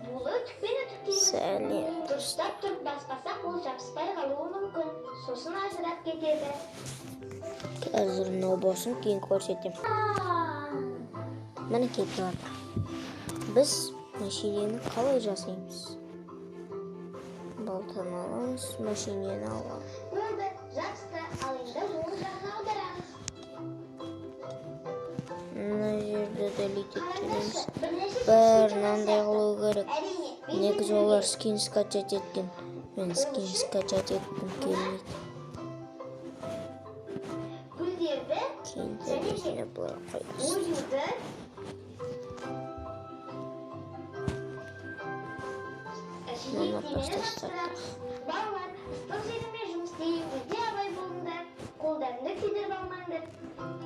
Буылы үтікпен үтіктейміз. Сәлем. Дұрыстап тұрып баспасақ, ол жабыспай қалуы мүмкін. Сосын ажырап кетеді. Қазір мынау болсын, кейін көрсетемін. Міне, кетіп жатыр. Біз машинені қалай жасаймыз? Балтаны аламыз, машинені аламыз. Болды, жабысты. Ал енді оң жағына аударамыз. Мына жерде удалить етеміз. Қараңдаршы, бірнеше Бір скин мынандай сияқты. қылу керек. Әрине, Негізі безендіруге. Олар скин скачать еткен. Мен скин скачать еткім келмейді. Гүлдерді Кейін және де төбесіне былай қоямыз. оюды Мына жиектемені тастап жапсырамыз. Балалар, ыстық желіммен жұмыс істеген кезде абай болыңдар, қолдарыңды күйдіріп алмаңдар.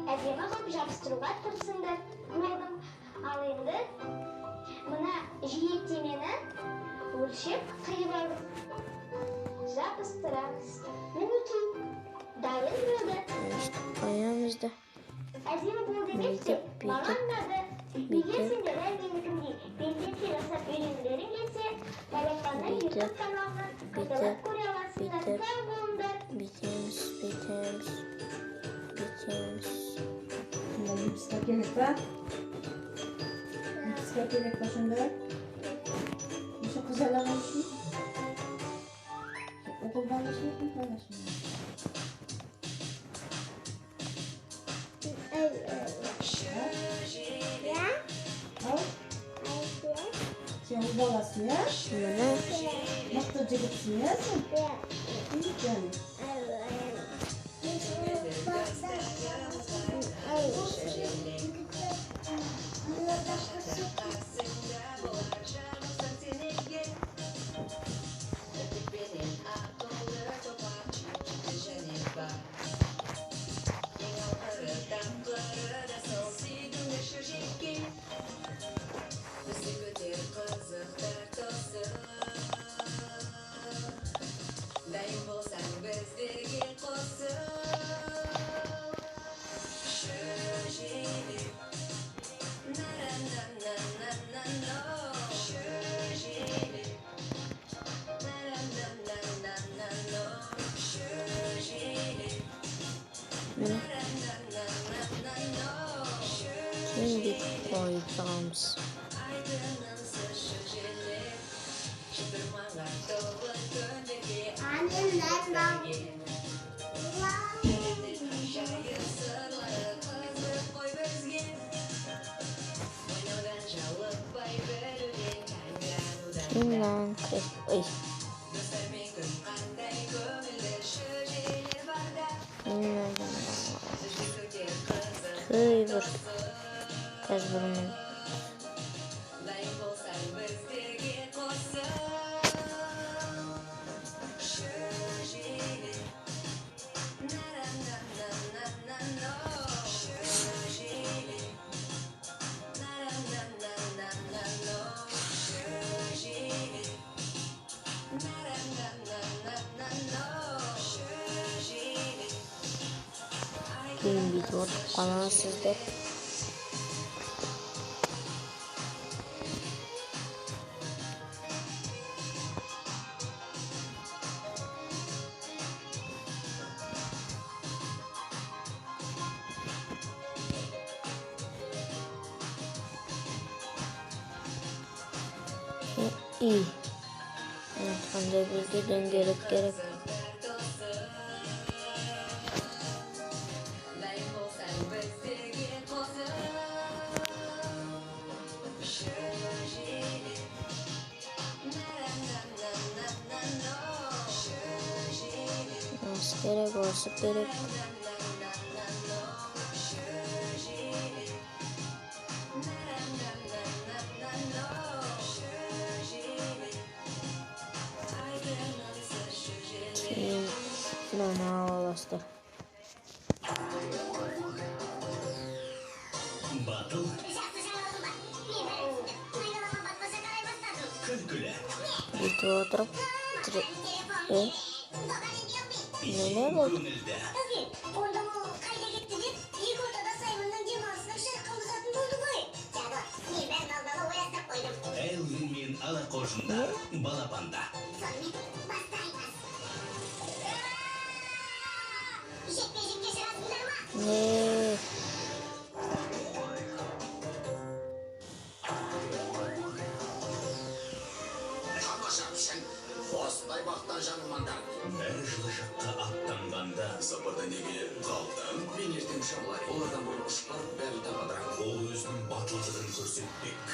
Әдемі қылып жабыстыруға тырысыңдар. Болдым. Ал енді мына жиектемені өлшеп қиып алдық. Жабыстырамыз. Мінекей, дайын болды. Өйстіп қоямыз да. Әдемі болды емес пе? Бүйтіп, Маған бүйтіп, ұнады. Бүйтіп. Егер сендер менікіндей белдемше жасап үйренгілерің келсе, Балапанның Бүйтіп, YouTube каналынан қайталап бүйтіп, көре аласыңдар. Бүйтіп. Сау болыңдар. Бүйтеміз, бүйтеміз, бүйтеміз. Сонда гипсқа керек па? Гипсқа керек па сонда? Ошо кызалагы үчүн? Угул баласымы, кыз баласымы? Ау? Сен ұл баласың, иә? Міне. Мықты жігітсің, иә сен? Үй, жаным. Дайын болсаң, біздерге қосыл. Шөжелеп, на-на-на-на-на-на, шөжелеп, на-на-на-на-на-на, шөжелеп, Міне. на-на-на-на-на, Кейін бүйтіп қойып шығамыз. айдынымсыз шөжелеп, шытырманға толы күндерге бірге. Ғажайып сырлары қызық қой бізге. Ойнаудан жалықпай білуден, таңданудан. Кейін мынаны крест, ой. Достармен күн қандай көңілді, шөжелер барда. Мынадан Бізді күтер қызық кейбір қазір бір минут. Дайын болсаң, біздерге қосыл. Шөжеле, на-на-на-на-на-на, шөжеле, на-на-на-на-на-на, шөжеле, на-на-на-на-на-на, шөжеле. Кейін бүйтіп отырып қаласыздар. И қандай бізге дөңгелек керек. Дайын болсаң, біздерге қосыл. Шөжеле, на-на-на-на-на-на, шөжеле, Осы керек, осы керек. на-на-на-на-на, шөжеле, на-на-на-на-на-на, шөжеле, айдынымсыз шөжеле. Кейін мынаны ала аласыздар. Батыл, күлкілі, Бүйтіп отырып е, неме болды? көңілді. Онда ол қайда кетті деп екі ортада Саймонның демалысының шырқын бұзатын болды ғой. Жадо, мен бәрін алдын ала ойластырып қойдым. Элвин мен Пен алақожындар балапанда. Сонымен бастаймыз. Жекпе-жекке шығасыңдар ма? Не. Тамаша пішін. Осындай бақтан жаңылмаңдар. Әр жылы жаққа аттанғанда Сапарда неге қалдың? Мен ертең ұшамын. Олардан бұрын ұшып барып бәрін табадырам. Ол өзінің батылдығын көрсетпек.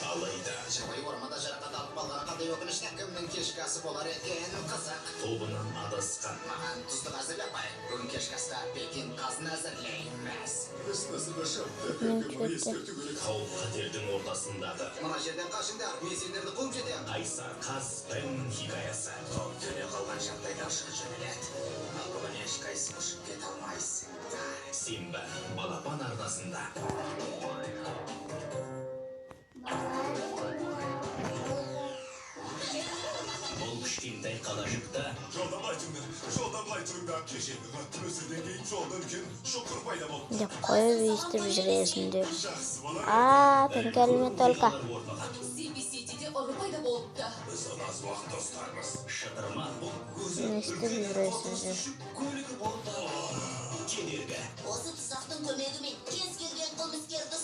Алайда Жабайы орманда жарақат алып қалған қандай өкінішті. Кімнің кешкі асы болар екен, қызық. Тобынан адасқан Маған тұздық әзірлеп қой. Бүгін кешкі асқа пекин қазын әзірлейміз. Мен чөтті. Қауіп қатердің ортасындағы Мына жерден қашыңдар, мен сендерді қуып жетемін. Қайсар қаз Пэмнің хикаясы. Қауіп төне қалған жағдайда ұша жөнеледі. Ал бүгін ешқайсың ұшып кете алмайсыңдар. Сенбі балапан арнасында. Балалар, Бұл кішкентай қалашықта Жолда былай тұрыңдар, жолда былай тұрыңдар. Кешегі қатты нөсерден кейін жолда үлкен шұңқыр пайда болды. Деп қойып өйстіп жүресіңдер. Жақсы бала. А, тіңкелме только. Оқиғалар орын алады. Сити-Ситиде ұры пайда болыпты. Біз оны аз уақытта ұстармыз. Шытырман Бұл өзі Не істеп үлкен жүресіздер? көлігі болды. Кедергі. Осы тұзақтың көмегімен кез келген қылмыскерді